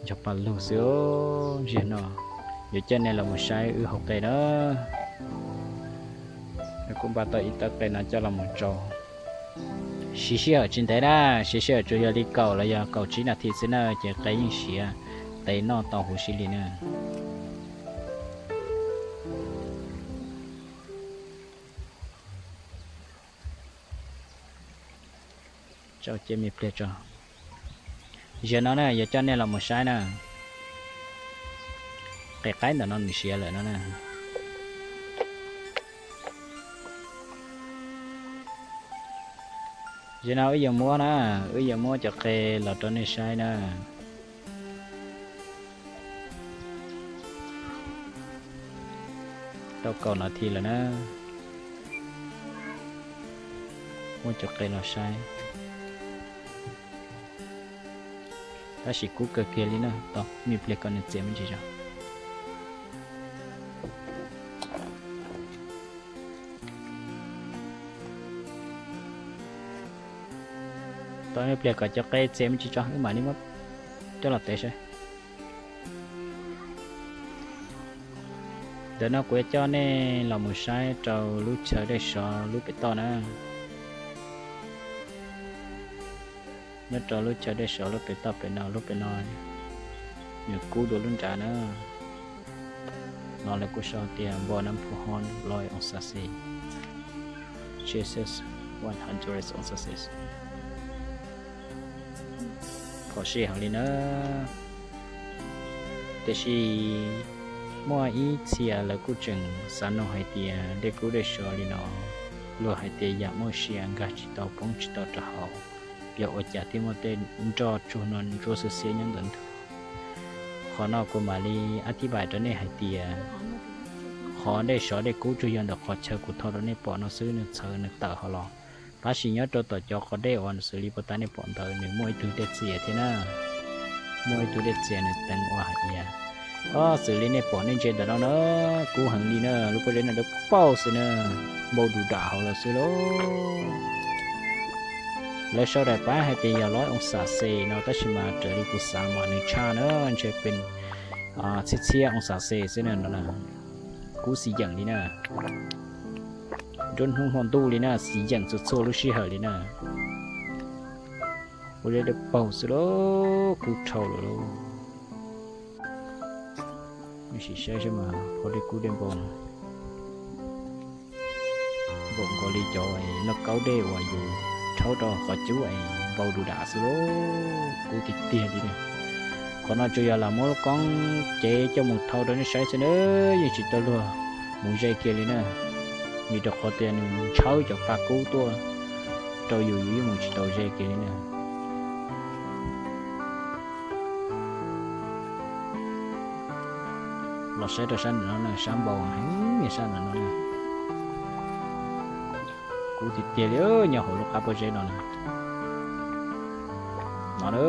Nrog paj lug xwb. Zaum no yuav coj nej los mus saib wb hauv qe na. Kuv npaj tau ib tawb qe no coj los mus tsau. Siv sij hawm tsis ntev na, siv sij hawm tsuas yog li kaum los yog kaum tsib nas this xwb na ces qe yeej siav tes noj tau huv si li na. Tsau cia me pliag tso. Zaum no na yuav coj nej los mus saib na. Qe qaib ntawm no nws siav lawm no na. Zaum no wb yuav muab na, wb yuav muab cov qe los rau nej saib na. Tau kaum nas this lawm na. Muab cov qe los saib. Tab sis kub kawg kiag li na, tos me pliag kom nws txias me ntsis tso. Tos me pliag kom cov qe txias me ntsis tso wb mam li muab coj los tev saib. Ntawm no kuv yuav coj nej los mus saib rau lub chaw dej sov lub pem toj na. Nyob rau lub chaw dej sov lub pem toj pem no, lub pem no nws kub dua lub nrad na. No lawv kuj sau tias npoo nam phu hon loi oo xas xes, Celsius one hundred oo xas xes. Phom sij heev li na. Tiam sis muaj ib txhia lawv kuj tseem xav nug hais tias dej kub dej sov li no, luag hais tias yam muaj sia nkag tsis tau poob tsis tau rau hauv, yog ua cas thiaj muaj tej nroj tsuag no ntsuab xiab xiab nyob ntawm ntug. Qhov no kuv mam li ab thib pais rau nej hais tias qhov dej sov dej kub tsuas yog ntawm qhov chaw kuv thaij rau nej pom no xwb, nws txhawv nws tawm hauv los. Tab sis nyob rau tom cov qhov dej uas xws li puag ta nej pom ntawd nws muaj ib tug dej txias thiab na. Muaj ib tug dej txias nws teev ua hais tias, o, xws li nej pom nej ntsia ntawm no na, kub heev li na, lub pob zeb no dawb paug xwb na, npau du dam hauv lawm xwb lauj. Lawv sau daim pab hais tias yog loj oo xas xes no tab sis mas raws li kuv xav mas nws tshaj na, ntshe pes txhiab txhiab oo xas xes xwb na no. Kub xiv yeem li na, nruab hnub hmo ntuj li na, xiv yeem txhua txhua lub sij hawm li na. Ua dej dawb paug xwb lauj, kub dhau lawm lauj. Sim saib seb mas qhov dej kub dej npau no npaum nkaus li cov noj kaub dej uas yus rhaub rau qhov cub es npau du dam xwb lauj, kub tiag tiag li na. Qhov no tsuas yog lam muab lub koob cev coj mus thau rau nej saib xwb na, yeej tsis tau luag mus ze kiag li na, vim rau qhov tias nws ntshawb cov paj kub tuaj rau yus, yus yeej mus tsis tau ze kiag li na. Los saib rau sab ntawm no na, sab npau heev, sab ntawm no na. Kub tiag tiag li, nyob hauv lub qab pob zeb no na. No na,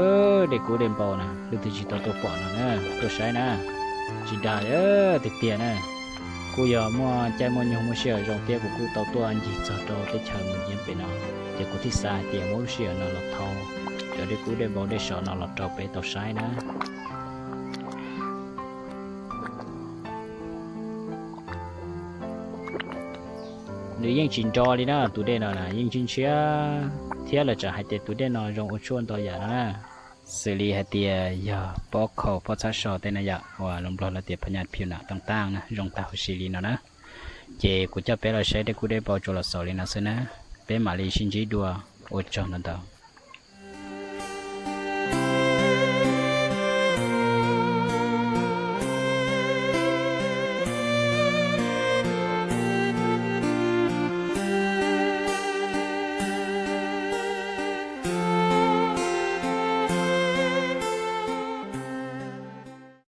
dej kub dej npau na, leej twg tsis tau tuaj pom no na, tuaj saib na, tsis dag tiag tiag na. Kuj yog muaj caij muaj nyoog muaj sij hawm zoo thiab kuv kuj tau tuaj ncig txog rau teb chaws Mus Yeeb pem no, ces kuv thiaj xav hais tias muab lub sij hawm no los thau cov dej kub dej npau dej sov no los rau peb tau saib na. Nws yeej tsis nro li na, tus dej no na yeej ntshiab ntshiab thiab lawv tseem hais tias tus dej no zoo ua tshuaj ntau yam no na. Xws li hais tias yog pob khaus pob txhab so tej no yom, uas lus Nplog lawv tias phab nyaj phiu nam toj taaj na, zoo tag huv si li no na. Ces kuv coj peb los saib dej kub dej npau tsuas los xaus li no xwb na. Peb mam li sib ntsib dua, ua tsaug ntau ntau.